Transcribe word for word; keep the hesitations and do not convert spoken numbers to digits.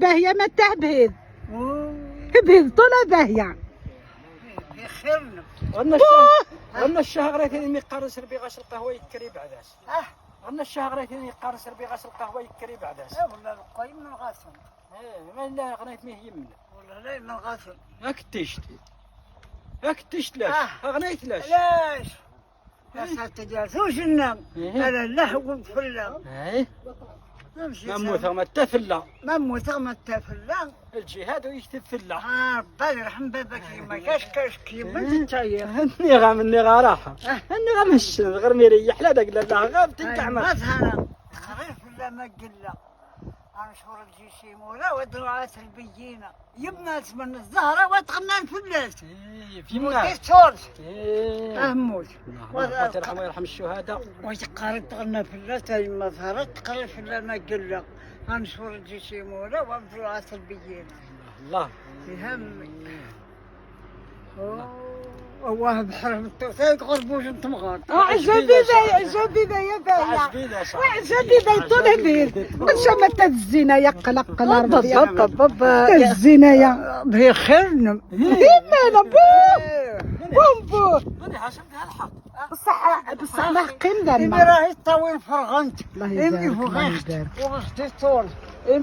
باهية، ما تهبل. هبل، طلع باهية. بخيرنا. غنى الشهر، غنى الشهر غير ثاني ميقار نسر بيغاش القهوة يكري بعداش. غنى الشهر غير ثاني ميقار نسر بيغاش القهوة يكري بعداش. لا والله، القايم من غاسل. ايه، ما لا غنيت ميه يمنا. والله لا، من غاسل. هاك تشتي. هاك تشتلاش. غنيت لاش. لاش؟ يا ساتر، يا سوش النام. ايه. أنا لا حقوق في الله. ايه. ما موثر ما تفلا. ما موثر ما تفلا. الجهاد ويكتب في الله. آه، ربي يرحم باباك، ما كاش، كاش كي ما تتشاير. هني غا مني غا راحة. هني غا مش غير ميري يحلى داك لا لا غا بتنكع ما. ما زهرة. خريف ولا ما قلة. أنا شهور الجيشي مولا ودروعات البيينة. يما من الزهرة وتغنى الفلاس. ايه، في الناس. وكيف صورت؟ ايه. أهموش. الله يرحمه ويرحم الشهداء. واش قارن تغنى في الله، تا يما زهرة تقرا في الله ما قال له. هنشور الجيشي مولا وابدو عسل بيين. الله. يهمك. أوه، أوه، بحر من التوسع، يقربوش انت مغار. آه، عجبي بي، عجبي بي يا بايا. عجبي لي، صح. وعجبي بي، طول هبيل. من شو ما تزينا يا قلق قلق. بابا، بابا، بابا. تزينا يا. بخير. إيه، مالا، بو. بوم، بو. بصح، بصح ما قيم ذا إني الماء. راهي تطوي الفرغنت. الله إني يبارك، الله فوقشت. يبارك. وغشت الصول. إني